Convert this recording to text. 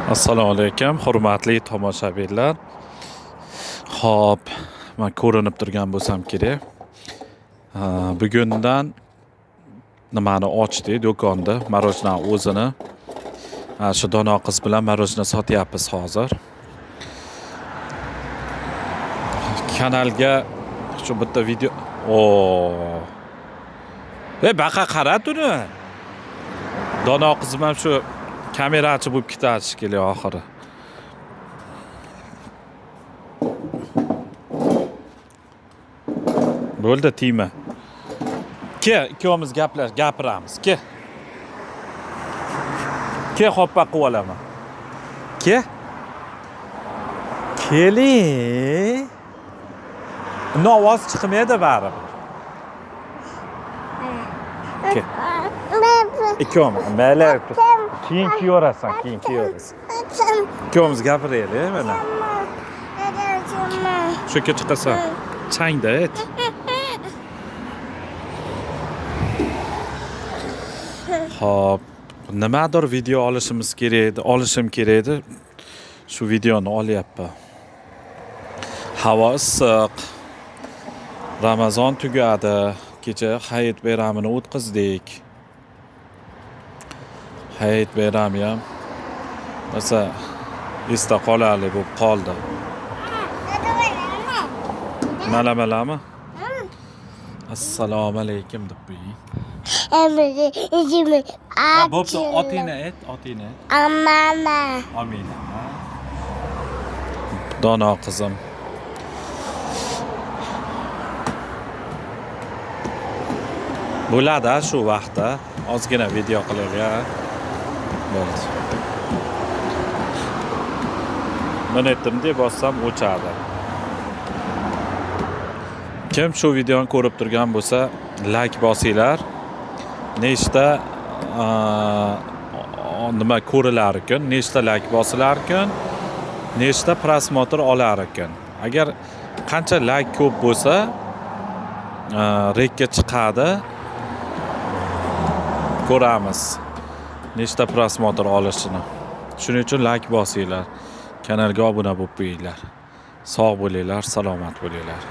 Assalomu alaykum, hurmatli tomoshabinlar. Xo'p, men ko'rinib turgan bo'lsam kerak. Bugundan nimani ochdik do'konda, marojna o'zini. Shu dono qiz bilan marojna sotyapmiz hozir. Kanalga shu bitta video. O. Ey, baqa qarat uni. Dono qizim ham shu kamerachi bo'lib ketadi shekilli oxiri. Bo'ldi, tegma. Ke, ikkovimiz gapiramiz. Ke. Ke, hoppa qilib olaman. Ke. Keling. Unda ovoz chiqmaydi baribir. Ke. Ikkovimiz. Mayli. Keyin kiyaverasan, keyin kiyaverasan. Ikkovimiz gapiraylik mana. Shu yerga chiqasan. Changda et. Xo'p, nimadir video olishimiz kerak edi, olishim kerak edi. Shu videoni olyapman. Havo issiq. Ramazon tugadi. Kecha Hayit bayramini o'tkazdik. Hayit bayrami ham rosa esda qolarli bo'lib qoldi. Malamalami? Assalomu alaykum deb qo'ying. Bo'pti, otingni ayt, otingni ayt. Amama. Amina. Dono qizim. Bo'ladi shu vaqtda ozgina video qilaylik, ha. Bo'ldi. Mana aytdim deb bossam o'chadi. Kim shu videoni ko'rib turgan bo'lsa, like bosinglar. Nechta nima ko'rilar ekan, nechta like bosilar ekan, nechta prosmotr olar ekan. Agar qancha like ko'p bo'lsa, rekka chiqadi. Ko'ramiz nechta prosmotr olishini. Shuning uchun like bosinglar, kanalga obuna bo'lib qo'yinglar. Sog' bo'linglar, salomat bo'linglar.